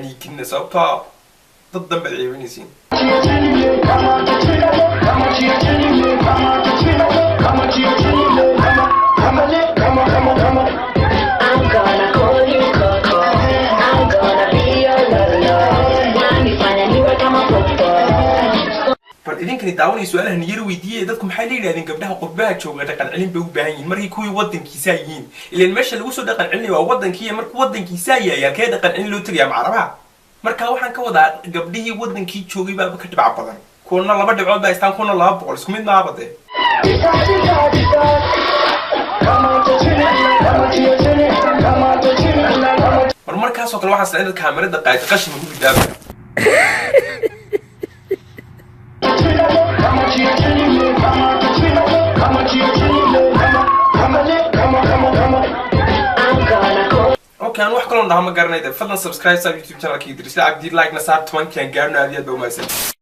Niikinna, sababtoo dad danbaad ceebanaysiin. I'm gonna call you Coco. I'm gonna be your lolo. Wanifanya niwe kama popo. Bal idinkani daawanaya, su-aalahan yar weydiiyey, dadku maxay la yidhahdeen gabdhaha qurbaha jooga dhaqan celin bay u baahan yihiin markii kuwii waddankiisaa yihiin? Ilaan meesha lagu soo dhaqan celinayo waa waddankii, markuu waddankiisaa yahay halkee dhaqan celin loo tegaya macarabaha? Marka waxaan ka wadaa gabdhihii waddankii joogay baaba ka dhibca badan, kuwana 2 dhibcood baa haystaan, kuwana 200, isku mid maaba dee. Mar markaasoo kale waxaa inaad kaamirada qaadid qashinka ku ridaaba. I'm gonna call Okay, aan wax kaloon dhaha ma garanayda. Fadlan subscribe saar YouTube channelka Idrisla Cabdi, like na saar, 10-kan gaarno. Aad iyo aad baa umahadsan.